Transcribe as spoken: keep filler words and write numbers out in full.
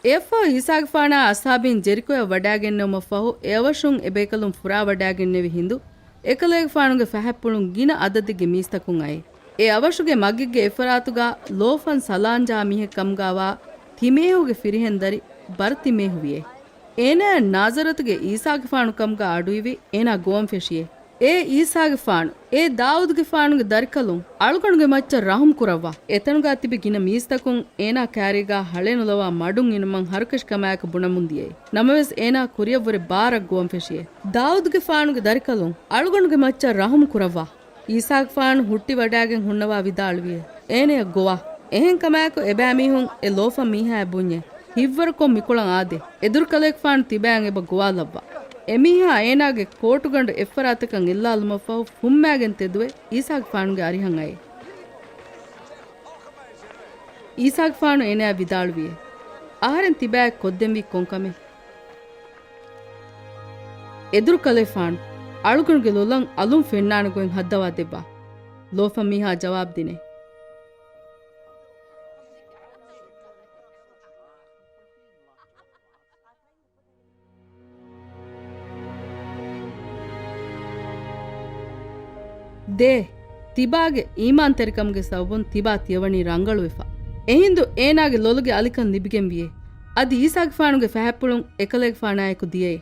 އެއަށްފަހު އީސާގެފާނާ އަޞްޙާބީން ޖެރިކޯއަށް ވަޑާގެންނެވުމަށްފަހު، އެއަވަށުން އެބޭކަލުން ފުރާވަޑާގެންނެވި ހިނދު، އެކަލޭގެފާނުގެ ފަހަތްޕުޅުން ގިނަ އަދަދެއްގެ މީސްތަކުން އައޭ. އެ އަވަށުގެ މަގެއްގެ އެއްފަރާތުގާ ލޯފަން ސަލާންޖާ މީހެއް ކަމުގާވާ ތިމޭހުގެ ފިރިހެން ދަރި ބަރަތިމޭހު ވިއޭ. އޭނާއަށް ނާޒަރަތުގެ އީސާގެފާނު ކަމުގާ އަޑުއިވި އޭނާ ގޮވަން ފެށިއޭ. އޭ އީސާގެފާނު، އޭ ދާއޫދުގެފާނުގެ ދަރިކަލުން، އަޅުގަނޑުގެ މައްޗަށް ރަޙުމް ކުރައްވާ. އެތަނުގާ ތިބި ގިނަ މީސްތަކުން އޭނާ ކާރީގާ ހަޅޭނުލަވާ މަޑުން އިނުމަށް ހަރުކަށިކަމާއެކު ބުނަމުން ދިޔައީ. ނަމަވެސް އޭނާ ކުރިއަށްވުރެ ބާރަށް ގޮވަން ފެށިއޭ. ދާއޫދުގެފާނުގެ ދަރިކަލުން، އަޅުގަނޑުގެ މައްޗަށް ރަޙުމް ކުރައްވާ. އީސާގެފާނު ހުއްޓިވަޑާގެން ހުންނަވާ ވިދާޅުވިއޭ، އޭނަޔަށް ގޮވާ. އެހެން ކަމާއެކު އެބައިމީހުން އެ ލޯފަން މީހާޔަށް ބުންޏޭ، ހިތްވަރުކޮށް މިކޮޅަށް އާދޭ. އެދުރުކަލޭގެފާނު ތިބާއަށް އެބަ ގޮވާލައްވާ. އެމީހާ އޭނާގެ ކޯޓުގަނޑު އެއްފަރާތަކަށް އެއްލާލުމަށްފަހު ފުއްމާގެން ތެދުވެ އީސާގެފާނުގެ އަރިހަށް އައޭ. އީސާގެފާނު އޭނާޔަށް ވިދާޅުވިއޭ، އަހަރެން ތިބާއަށް ކޮށްދެންވީ ކޮން ކަމެއް؟ އެދުރުކަލޭފާނު، އަޅުގަނޑުގެ ލޮލަށް އަލުން ފެންނާނެ ގޮތް ހައްދަވާ ދެއްވާ. ލޯފަން މީހާ ޖަވާބު ދިނޭ. ދޭ، ތިބާގެ އީމާންތެރިކަމުގެ ސަބަބުން ތިބާ ތިޔަވަނީ ރަނގަޅުވެފަ. އެހިނދު އޭނާގެ ލޮލުގެ އަލިކަން ލިބިގެން ވިއޭ. އަދި އީސާގެފާނުގެ ފަހަތްޕުޅުން އެކަލޭގެފާނާއެކު ދިޔައޭ.